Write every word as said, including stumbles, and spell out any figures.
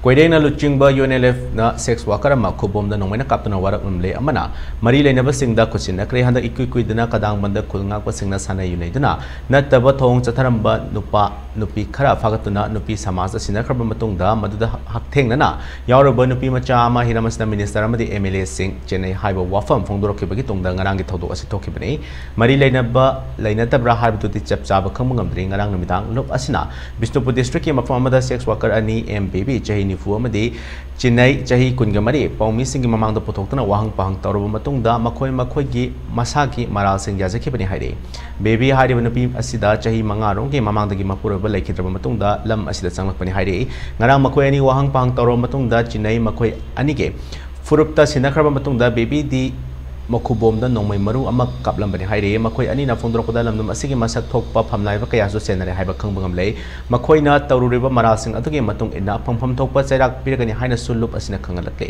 ꯀꯣꯏꯔꯦꯡꯅ ꯂꯨꯆꯤꯡꯕ UNLF ꯅ sex worker ꯑꯃ ꯈꯨꯕꯣꯝꯗ ꯅꯣꯡꯃꯩꯅ ꯀꯥꯞꯇꯨꯅ ꯋꯥꯔꯛꯂꯝꯂꯦ ꯑꯃꯅ ꯃꯔꯤ ꯂꯩꯅꯕꯁꯤꯡꯗ ꯈꯨꯠꯁꯤꯟꯅꯈ꯭ꯔꯦ꯫ ꯍꯟꯗꯛ ꯏꯀꯨꯏ ꯀꯨꯏꯗꯅ ꯀꯗꯥꯡꯕꯟꯗ ꯈꯨꯜ ꯉꯥꯛꯄꯁꯤꯡꯅ ꯁꯥꯟꯅ ꯌꯨꯅꯩꯗꯨꯅ ꯅꯠꯇꯕ ꯊꯧꯑꯣꯡ ꯆꯠꯊꯔꯝꯕ ꯅꯨꯄꯥ ꯅꯨꯄꯤ ꯈꯔ ꯐꯥꯒꯠꯇꯨꯅ ꯅꯨꯄꯤ ꯁꯃꯥꯖꯇ ꯁꯤꯟꯅꯈ꯭ꯔꯕ ꯃꯇꯨꯡꯗ ꯃꯗꯨꯗ ꯍꯛꯊꯦꯡꯅꯅ ꯌꯥꯎꯔꯨꯕ ꯅꯨꯄꯤ ꯃꯆꯥ ꯑꯃ ꯍꯤꯔꯝ ꯑꯁꯤꯗ minister ꯑꯃꯗꯤ MLA ꯁꯤꯡ ꯆꯦꯟꯅꯩ ꯍꯥꯏꯕ ꯋꯥꯐꯝ ꯐꯣꯡꯗꯣꯔꯛꯈꯤꯕꯒꯤ ꯇꯨꯡꯗ ꯉꯔꯥꯡꯒꯤ ꯊꯧꯗꯣꯛ ꯑꯁꯤ ꯊꯣꯛꯈꯤꯕꯅꯤ꯫ ꯃꯔꯤ ꯂꯩꯅꯕ ꯂꯩꯅꯗꯕ꯭ꯔꯥ ꯍꯥꯏꯕꯗꯨꯗꯤ ꯆꯞ ꯆꯥꯕ ꯈꯪꯕ ꯉꯝꯗ꯭ꯔꯤ꯫ ꯉꯔꯥꯡ ꯅꯨꯃꯤꯗꯥꯡ ꯂꯨꯞ ꯑꯁꯤꯅ ꯕꯤꯁꯅꯨꯄꯨꯔ district ꯀꯤ ꯃꯐꯝ ꯑꯃꯗ sex worker ꯑꯅꯤ, M Baby ꯆꯍꯤ ꯅꯤꯐꯨ ꯑꯃꯗꯤ ꯆꯤꯟꯅꯩ ꯆꯍꯤ ꯀꯨꯟꯒ ꯃꯔꯤ ꯄꯥꯎꯃꯤꯁꯤꯡꯒꯤ ꯃꯃꯥꯡꯗ ꯄꯨꯊꯣꯛꯇꯨꯅ ꯋꯥꯍꯪ ꯄꯥꯍꯪ ꯇꯧꯔꯕ ꯃꯇꯨꯡꯗ ꯃꯈꯣꯏ ꯃꯈꯣꯏꯒꯤ ꯃꯁꯥꯒꯤ ꯃꯔꯥꯜꯁꯤꯡ ꯌꯥꯖꯈꯤꯕꯅꯤ ꯍꯥꯏꯔꯤ꯫ Baby ꯍꯥꯏꯔꯤꯕ ꯅꯨꯄꯤ ꯑꯁꯤꯗ ꯆꯍꯤ ꯃꯉꯥ ꯔꯣꯝꯒꯤ ꯃꯃꯥꯡꯗꯒꯤ ꯃꯄꯨꯔꯣꯏꯕ ꯂꯩꯈꯤꯗ꯭ꯔꯕ ꯃꯇꯨꯡꯗ ꯂꯝ ꯑꯁꯤꯗ ꯆꯪꯂꯛꯄꯅꯤ ꯍꯥꯏꯔꯤ꯫ ꯉꯔꯥꯡ ꯃꯈꯣꯏ ꯑꯅꯤ ꯋꯥꯍꯪ ꯄꯥꯍꯪ ꯇꯧꯔꯕ ꯃꯇꯨꯡꯗ ꯆꯤꯟꯅꯩ ꯃꯈꯣꯏ ꯑꯅꯤꯒꯤ ꯐꯨꯔꯨꯞꯇ ꯁꯤꯟꯅꯈ꯭ꯔꯕ ꯃꯇꯨꯡꯗ Baby ꯗꯤ ꯃꯈꯨꯕꯣꯝꯗ ꯅꯣꯡꯃꯩ ꯃꯔꯨ ꯑꯃ ꯀꯥꯞꯂꯝꯕꯅꯤ ꯍꯥꯏꯔꯤ꯫ ꯃꯈꯣꯏ ꯑꯅꯤꯅ ꯐꯣꯡꯗꯣꯔꯛꯄꯗ ꯂꯝꯗꯝ ꯑꯁꯤꯒꯤ ꯃꯁꯛ ꯊꯣꯛꯄ ꯐꯝꯅꯥꯏꯕ ꯀꯌꯥꯁꯨ ꯆꯦꯟꯅꯔꯦ ꯍꯥꯏꯕ ꯈꯪꯕ ꯉꯝꯂꯦ꯫ ꯃꯈꯣꯏꯅ ꯇꯧꯔꯨꯔꯤꯕ ꯃꯔꯥꯜꯁꯤꯡ ꯑꯗꯨꯒꯤ ꯃꯇꯨꯡ ꯏꯟꯅ ꯐꯪꯐꯝ ꯊꯣꯛꯄ ꯆꯩꯔꯥꯛ ꯄꯤꯔꯒꯅꯤ ꯍꯥꯏꯅꯁꯨ ꯂꯨꯞ ꯑꯁꯤꯅ ꯈꯪꯍꯜꯂꯛꯂꯤ꯫